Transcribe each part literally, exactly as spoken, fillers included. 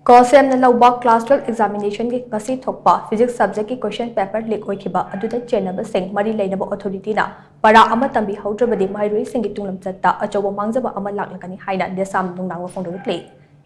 ꯀꯣꯁꯦꯝꯅ ꯂꯧꯕ class twelve examination ꯒꯤ ꯉꯁꯤ ꯊꯣꯛꯄ physics subject ꯀꯤ question paper leak ꯑꯣꯏꯈꯤꯕ ꯑꯗꯨꯗ ꯆꯦꯟꯅꯕꯁꯤꯡ ꯃꯔꯤ ꯂꯩꯅꯕ authority ꯅ ꯄꯔꯥ ꯑꯃ ꯇꯝꯕꯤꯍꯧꯗ꯭ꯔꯕꯗꯤ ꯃꯍꯩꯔꯣꯏꯁꯤꯡꯒꯤ ꯇꯨꯡꯂꯝꯆꯠꯇ ꯑꯆꯧꯕ ꯃꯥꯡꯖꯕ ꯑꯃ ꯂꯥꯛꯂꯒꯅꯤ ꯍꯥꯏꯅ ꯗꯦꯁꯥꯝ ꯅꯨꯡꯅꯥꯡꯕ ꯐꯣꯡꯗꯣꯛꯂꯤ꯫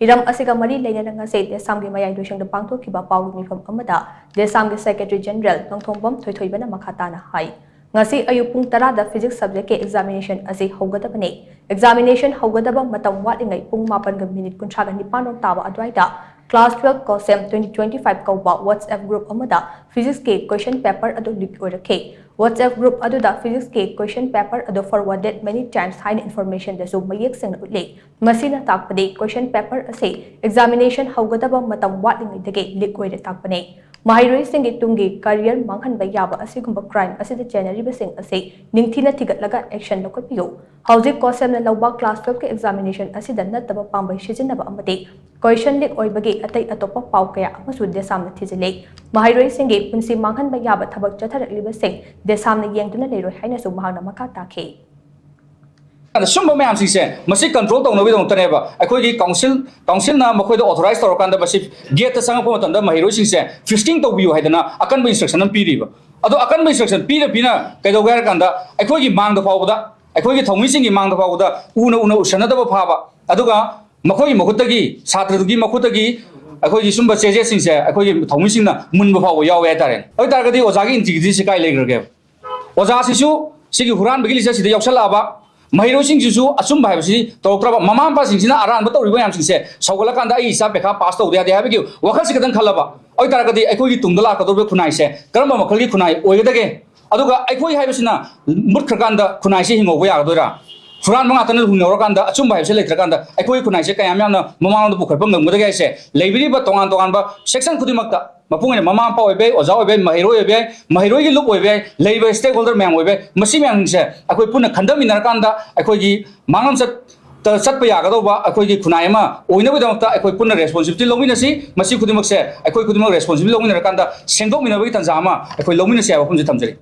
ꯍꯤꯔꯝ ꯑꯁꯤꯒ ꯃꯔꯤ ꯂꯩꯅꯅ ꯉꯁꯤ ꯗꯦꯁꯥꯝꯒꯤ ꯃꯌꯥꯏ ꯂꯣꯏꯁꯪꯗ ꯄꯥꯡꯊꯣꯛꯈꯤꯕ ꯄꯥꯎꯒꯤ ꯃꯤꯐꯝ ꯑꯃꯗ ꯗꯦꯁꯥꯝꯒꯤ Secretary General ꯅꯣꯡꯊꯣꯡꯕꯝ ꯊꯣꯏꯊꯣꯏꯕꯅ ꯃꯈꯥ ꯇꯥꯅ ꯍꯥꯏ꯫ ꯉꯁꯤ ꯑꯌꯨꯛ ꯄꯨꯡ ꯇꯔꯥꯗ physics subject ꯀꯤ examination ꯑꯁꯤ ꯍꯧꯒꯗꯕꯅꯤ꯫ Examination ꯍꯧꯒꯗꯕ ꯃꯇꯝ ꯋꯥꯠꯂꯤꯉꯩ ꯄꯨꯡ ꯃꯥꯄꯟꯒ minute ꯀꯨꯟꯊ꯭ꯔꯥꯒ ꯅꯤꯄꯥꯟ ꯔꯣꯝ ꯇꯥꯕ ꯑꯗꯨꯋꯥꯏꯗ class twelve ꯀꯣꯁꯦꯝ twenty twenty-five ꯀꯧꯕ WhatsApp group ꯑꯃꯗ physics ꯀꯤ question paper ꯑꯗꯨ leak ꯑꯣꯏꯔꯛꯈꯤ꯫ WhatsApp group ꯑꯗꯨꯗ physics ꯀꯤ question paper ꯑꯗꯨ forwarded many times ꯍꯥꯏꯅ information ꯗꯁꯨ ꯃꯌꯦꯛ ꯁꯦꯡꯅ ꯎꯠꯂꯤ꯫ ꯃꯁꯤꯅ ꯇꯥꯛꯄꯗꯤ question paper ꯑꯁꯤ examination ꯍꯧꯒꯗꯕ ꯃꯇꯝ ꯋꯥꯠꯂꯤꯉꯩꯗꯒꯤ leak ꯑꯣꯏꯔꯦ ꯇꯥꯛꯄꯅꯤ꯫ ꯃꯍꯩꯔꯣꯏꯁꯤꯡꯒꯤ ꯇꯨꯡꯒꯤ career ꯃꯥꯡꯍꯟꯕ ꯌꯥꯕ ꯑꯁꯤꯒꯨꯝꯕ crime ꯑꯁꯤꯗ ꯆꯦꯟꯅꯔꯤꯕꯁꯤꯡ ꯑꯁꯤ ꯅꯤꯡꯊꯤꯅ ꯊꯤꯒꯠꯂꯒ action ꯂꯧꯈꯠꯄꯤꯌꯨ꯫ ꯍꯧꯖꯤꯛ ꯀꯣꯁꯦꯝꯅ ꯂꯧꯕ class twelve ꯀꯤ examination ꯑꯁꯤꯗ ꯅꯠꯇꯕ ꯄꯥꯝꯕꯩ ꯁꯤꯖꯤꯟꯅꯕ ꯑꯃꯗꯤ question leak ꯑꯣꯏꯕꯒꯤ ꯑꯇꯩ ꯑꯇꯣꯞꯄ ꯄꯥꯎ ꯀꯌꯥ ꯑꯃꯁꯨ ꯗꯦꯁꯥꯝꯅ ꯊꯤꯖꯤꯜꯂꯤ꯫ ꯃꯍꯩꯔꯣꯏꯁꯤꯡꯒꯤ ꯄꯨꯟꯁꯤ ꯃꯥꯡꯍꯟꯕ ꯌꯥꯕ ꯊꯕꯛ ꯆꯠꯊꯔꯛꯂꯤꯕꯁꯤꯡ ꯗꯦꯁꯥꯝꯅ ꯌꯦꯡꯗꯨꯅ ꯂꯩꯔꯣꯏ ꯍꯥꯏꯅꯁꯨ ꯃꯍꯥꯛꯅ ꯃꯈꯥ ꯇꯥꯈꯤ꯫ ꯑꯗ ꯁꯨꯝꯕ ꯃꯌꯥꯝꯁꯤꯡꯁꯦ ꯃꯁꯤ control ꯇꯧꯅꯕꯒꯤꯗꯃꯛꯇꯅꯦꯕ ꯑꯩꯈꯣꯏꯒꯤ council, council ꯅ ꯃꯈꯣꯏꯗ authorize ꯇꯧꯔꯀꯥꯟꯗ ꯃꯁꯤ gate ꯇ ꯆꯪꯉꯛꯄ ꯃꯇꯝꯗ ꯃꯍꯩꯔꯣꯏꯁꯤꯡꯁꯦ feasting ꯇꯧꯕꯤꯌꯨ ꯍꯥꯏꯗꯅ ꯑꯀꯟꯕ instruction ꯑꯃ ꯄꯤꯔꯤꯕ꯫ ꯑꯗꯣ ꯑꯀꯟꯕ instruction ꯄꯤꯅ ꯄꯤꯅ ꯀꯩꯗꯧꯒꯦ ꯍꯥꯏꯔ ꯀꯥꯟꯗ ꯑꯩꯈꯣꯏꯒꯤ ꯃꯥꯡꯗ ꯐꯥꯎꯕꯗ, ꯑꯩꯈꯣꯏꯒꯤ ꯊꯧꯃꯤꯁꯤꯡꯒꯤ ꯃꯥꯡꯗ ꯐꯥꯎꯕꯗ ꯎꯅ ꯎꯅ ꯎꯁꯟꯅꯗꯕ ꯐꯥꯕ, ꯑꯗꯨꯒ ꯃꯈꯣꯏꯒꯤ ꯃꯈꯨꯠꯇꯒꯤ, ꯁꯥꯇ꯭ꯔꯗꯨꯒꯤ ꯃꯈꯨꯠꯇꯒꯤ ꯑꯩꯈꯣꯏꯒꯤ ꯁꯨꯝꯕ ꯆꯦꯖꯦꯁꯁꯤꯡꯁꯦ ꯑꯩꯈꯣꯏꯒꯤ ꯊꯧꯃꯤꯁꯤꯡꯅ ꯃꯨꯟꯕ ꯐꯥꯎꯕ ꯌꯥꯎꯋꯦ ꯍꯥꯏꯇꯥꯔꯦ꯫ ꯑꯗꯨ ꯑꯣꯏ ꯇꯥꯔꯒꯗꯤ ꯑꯣꯖꯥꯒꯤ integrity ꯁꯤ ꯀꯥꯏ ꯂꯩꯈ꯭ꯔꯒꯦꯕ? ꯑꯣꯖꯥꯁꯤꯁꯨ ꯁꯤꯒꯤ ꯍꯨꯔꯥꯟꯕꯒꯤ list ꯁꯤꯗ ꯌꯥꯎꯁꯜꯂꯛꯑꯕ, ꯃꯍꯩꯔꯣꯏꯁꯤꯡꯁꯤꯁꯨ ꯑꯆꯨꯝꯕ ꯍꯥꯏꯕꯁꯤ ꯇꯧꯔꯛꯇ꯭ꯔꯕ, ꯃꯃꯥ ꯃꯄꯥꯁꯤꯡꯁꯤꯅ ꯑꯔꯥꯟꯕ ꯇꯧꯔꯤꯕ ꯃꯌꯥꯝꯁꯤꯡꯁꯦ ꯁꯧꯒꯠꯂꯀꯥꯟꯗ ꯑꯩ ꯏꯆꯥ ꯄꯩꯈꯥ pass ꯇꯧꯗ ꯌꯥꯗꯦ ꯍꯥꯏꯕꯒꯤ ꯋꯥꯈꯜꯁꯤ ꯈꯛꯇꯪ ꯈꯜꯂꯕ ꯑꯣꯏ ꯇꯥꯔꯒꯗꯤ ꯑꯩꯈꯣꯏꯒꯤ ꯇꯨꯡꯗ ꯂꯥꯛꯀꯗꯧꯔꯤꯕ ꯈꯨꯟꯅꯥꯏꯁꯦ ꯀꯔꯝꯕ ꯃꯈꯜꯒꯤ ꯈꯨꯟꯅꯥꯏ ꯑꯣꯏꯒꯗꯒꯦ? ꯑꯗꯨꯒ ꯑꯩꯈꯣꯏ ꯍꯥꯏꯕꯁꯤꯅ ꯃꯨꯠꯈ꯭ꯔꯀꯥꯟꯗ ꯈꯨꯟꯅꯥꯏꯁꯦ ꯍꯤꯡꯍꯧꯕ ꯌꯥꯒꯗꯣꯏꯔꯥ? ꯍꯨꯔꯥꯟꯕ ꯉꯥꯛꯇꯅ ꯍꯤꯡꯍꯧꯔꯀꯥꯟꯗ ꯑꯆꯨꯝꯕ ꯍꯥꯏꯕꯁꯦ ꯂꯩꯇ꯭ꯔꯀꯥꯟꯗ ꯑꯩꯈꯣꯏ ꯈꯨꯟꯅꯥꯏꯁꯦ ꯀꯌꯥꯝ ꯌꯥꯝꯅ ꯃꯃꯥꯡꯂꯣꯝꯗ ꯄꯨꯈꯠꯄ ꯉꯝꯒꯗꯒꯦ ꯍꯥꯏꯁꯦ ꯂꯩꯕꯤꯔꯤꯕ ꯇꯣꯉꯥꯟ ꯇꯣꯉꯥꯟꯕ section ꯈꯨꯗꯤꯡꯃꯛꯇ, ꯃꯄꯨꯡ ꯑꯣꯏꯅ ꯃꯃꯥ ꯃꯄꯥ ꯑꯣꯏꯕ ꯌꯥꯏ, ꯑꯣꯖꯥ ꯑꯣꯏꯕ ꯌꯥꯏ, ꯃꯍꯩꯔꯣꯏ ꯑꯣꯏꯕ ꯌꯥꯏ, ꯃꯍꯩꯔꯣꯏꯒꯤ ꯂꯨꯞ ꯑꯣꯏꯕ ꯌꯥꯏ, ꯂꯩꯔꯤꯕ stakeholder ꯃꯌꯥꯝ ꯑꯣꯏꯕ ꯌꯥꯏ, ꯃꯁꯤ ꯃꯌꯥꯝꯁꯤꯡꯁꯦ ꯑꯩꯈꯣꯏ ꯄꯨꯟꯅ ꯈꯟꯊꯃꯤꯟꯅꯔꯀꯥꯟꯗ ꯑꯩꯈꯣꯏꯒꯤ ꯃꯥꯡꯂꯝꯆꯠꯇ ꯆꯠꯄ ꯌꯥꯒꯗꯧꯕ ꯑꯩꯈꯣꯏꯒꯤ ꯈꯨꯟꯅꯥꯏ ꯑꯃ ꯑꯣꯏꯅꯕꯒꯤꯗꯃꯛꯇ ꯑꯩꯈꯣꯏ ꯄꯨꯟꯅ responsibility ꯂꯧꯃꯤꯟꯅꯁꯤ꯫ ꯃꯁꯤ ꯈꯨꯗꯤꯡꯃꯛꯁꯦ ꯑꯩꯈꯣꯏ ꯈꯨꯗꯤꯡꯃꯛ responsibility ꯂꯧꯃꯤꯟꯅꯔꯀꯥꯟꯗ ꯁꯦꯝꯗꯣꯛꯃꯤꯟꯅꯕꯒꯤ ꯇꯥꯟꯖꯥ ꯑꯃ ꯑꯩꯈꯣꯏ ꯂꯧꯃꯤꯟꯅꯁꯤ ꯍꯥꯏꯕ ꯋꯥꯐꯝꯁꯤ ꯊꯝꯖꯔꯤ꯫